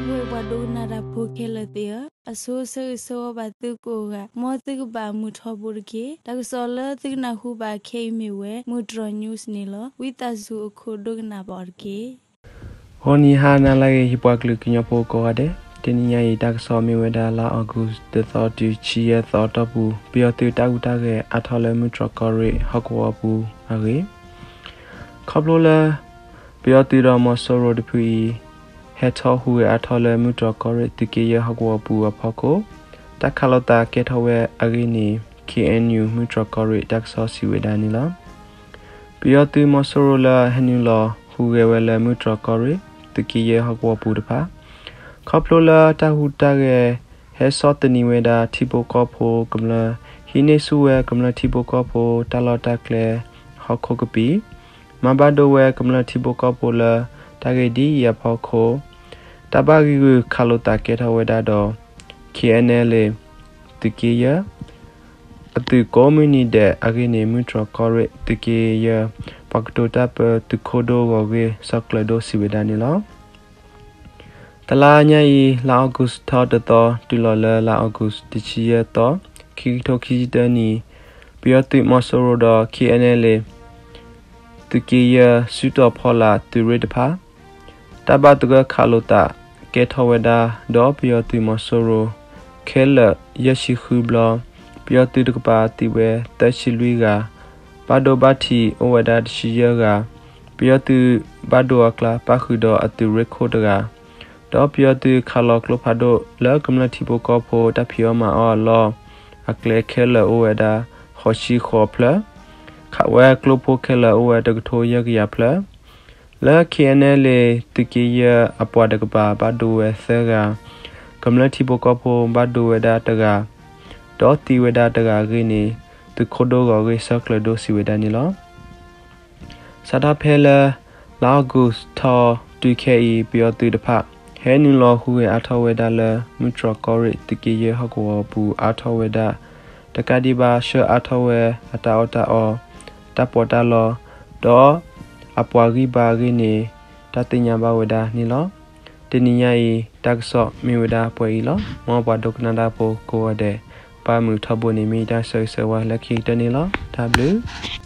ဝဲၢ်ပှၤဒိကနၣ်တၢ်ဖိခဲလၢာ်သ့ၣ်ဧၢ, အဆိဆၢဂ့ၤဆၢဝါဘၣ်သုကိးဂၤ, မ်သုကဘၣ်မုာ်ထီဘိတက့ၢ်. တၢ်ကစီၣ်လၢသုကနၢ်ဟူဘၣ်ခဲအံၤမ့ၢ်ဝဲ မုၢ်တြီၤ news န့ၣ်လီၤ. ဝံသးစူၤအခိၣ်ဒိကနၣ်ဘၣ်အီၤတက့ၢ်. ဂီၤနံၤဟါနၤလၢအဂ့ၤ ယပှၤကလုာ်ကညီဖိကိးဂၤဒဲး, တနံၤညါအံၤ တၢ်ကစီၣ်မ့ၢ်ဝဲဒၣ် လါအီကူး တသီတုၤ ဆံယဲၢ်သီအတီၢ်ပူၤ ပယီၤသုးတၢ်ဟူးတၢ်ဂဲၤအါထီၣ်လၢမုၢ်တြီၤကီၢ်ရ့ၣ်ဟီၣ်ကဝီၤပူၤအဂ့ၢ်, ခီဖျိလၢ ပယီၤသုးဒီးမီၤစိရိၤတဖုအံၤ ဟဲထီၣ်ဟူးဂဲၤအါထီၣ်လၢမုၢ်တြီၤကီၢ်ရ့ၣ်သုးက့ယဲၢ်ဟီၣ်ကဝီၤပူၤအဖီခိၣ် တၢ်ခးလိာ်သးကဲထီၣ်ဝဲအဂ့ၢ်န့ၣ် ခ့ၣ်အဲၣ်ယူၣ် မုၢ်တြီၤကီၢ်ရ့ၣ်တၢ်ကစီၣ်စံးဝဲဒၣ်န့ၣ်လီၤ. ပယီၤသုးမီၤစိရိၤလၢဟဲနုာ်လီၤဟူးဂဲၤဝဲလၢမုၢ်တြီၤကီၢ်ရ့ၣ် သုးက့ယဲၢ်ဟီၣ်ကဝီၤပူၤတဖၣ် ခီဖျိလၢတၢ်ဟူးတၢ်ဂဲၤ ဟဲစိာ်သနံးဝဲဒၣ်ထံဖိကီၢ်ဖိကမျၢၢ် ဟံးန့ၢ်ဆူၣ်ဝဲကမျၢၢ်ထံဖိကီၢ်ဖိတၢ်လီၢ်တၢ်ကျဲဟီၣ်ခိၣ်ကပံာ်, မၤဘၣ်ဒိဝဲကမျၢၢ်ထံဖိကီၢ်ဖိလၢတၢ်ဂ့ၢ်ဒ်အံၤအဖီခိၣ်, တၢ်ဘၣ်ဂံာ်ဂုာ်ခးလိာ်သးကဲထီၣ်ဝဲဒၣ်ဒီး ခ့ၣ်အဲၣ်ယူၣ် သုးက့ယဲၢ် အသုးကိးမုၢ်နံၤဒဲးအဂ့ၢ်န့ၣ် မုၢ်တြီၤကီၢ်ရ့ၣ်သုးက့ယဲၢ် ပှၤကတိၤတၢ်ပၢသုးခိၣ်ဒိၣ်ဂီၤဂ့ၢ်စီၤကျၢၤဒိၣ်စံးဝဲဒၣ်န့ၣ်လီၤ. တလါညါအံၤ လါအီကူးထီၣ်တသီ တုၤလီၤလၢလါအီကူးတဆံယဲၢ်သီ ခံကထိခံဆံတၢနံၣ်, ပယီၤသုးမီၤစိရိၤဒီး ခ့ၣ်အဲၣ်ယူၣ် သုးက့ယဲၢ် စုတီၤဖီလာ်သုးရ့ၣ်တဖၣ် တၢ်ဘၣ်သဂၢၢ်ခးလိာ်သးကဲထီၣ်ဝဲဒၣ် ဒီးပယီၤသုးမီၤစိရိၤ ခဲလၢာ်ယဲၢ်ဆံဃုဘျီ, ပယီၤသုးတကပၤသံဝဲသၢဆံလွံၢ်ဂၤ, ဘၣ်ဒိဘၣ်ထံးအိၣ်ဝဲဒၣ်တဆံယဲၢ်ဂၤ, ပယီၤသုးဘၣ်ဒိအကျါပၣ်ဃုာ်ဒီးအသုးရ့ၣ်ခိၣ်တဂၤ, ဒီးပယီၤသုးခးလီၤကျိဖးဒိၣ်လၢကမျၢၢ်ထံဖိကီၢ်ဖိတၢ်ဖံးအီၣ်မၤအီၣ်အလီၢ် အကျဲခဲလၢာ်အိၣ်ဝဲဒၣ်ဃိးဆံဃိးဖျၢၣ်, ခးဝဲကျိဖိခဲလၢာ်အိၣ်ဝဲတကထိယဲၢ်ကယၤဖျၢၣ်, လၢ ခ့ၣ်အဲၣ်ယူၣ် သုးက့ယဲၢ်အပှၤတကပၤဘၣ်ဒိဝဲသၢဂၤ, ကမျၢၢ်ထံဖိကီၢ်ဖိဘၣ်ဒိဝဲဒၣ်တဂၤ, ဒီးသံဝဲဒၣ်တဂၤအဂ့ၢ်န့ၣ် သုးခိၣ်ဒိၣ်ဂီၤဂ့ၢ်စီၤကျၢၤဒိၣ်စံးဝဲဒၣ်န့ၣ်လီၤ. စးထီၣ်ဖဲလၢ လါအီကူးထီၣ်တုၤခဲအံၤ ပယီၤသုးတဖၣ် ဟဲနုာ်လီၤဟူးဂဲၤအါထီၣ်ဝဲဒၣ်လၢ မုၢ်တြီၤကီၢ်ရ့ၣ်သုးက့ယဲၢ်ဟီၣ်ကဝီၤပူၤအါထီၣ်ဝဲဒၣ် တကးဒံးဘၣ် ဆှၢအါထီၣ်ဝဲအတၢ်အီၣ်တၢ်အီ, တၢ်ပီးတၢ်လီ, ဒီးအပှၤဂံၢ်ဘါအဂ့ၢ်န့ၣ် တၢ်သ့ၣ်ညါဘၣ်ဝဲဒၣ်န့ၣ်လီၤ. တနံၤညါအံၤ တၢ်ကစီၣ်မ့ၢ်ဝဲဒၣ်ပှဲၤအံၤလီၤ. မ်ပှၤဒိကနၣ်တၢ်ဖိကိးဂၤဒဲး ပၢ်မုာ်ထီဘိန့ၣ် မ့ၢ်ယတၢ်ဆၢဂ့ၤဆၢဝါလၢခံကတၢၢ်န့ၣ်လီၤ. တၢ်ဘျုး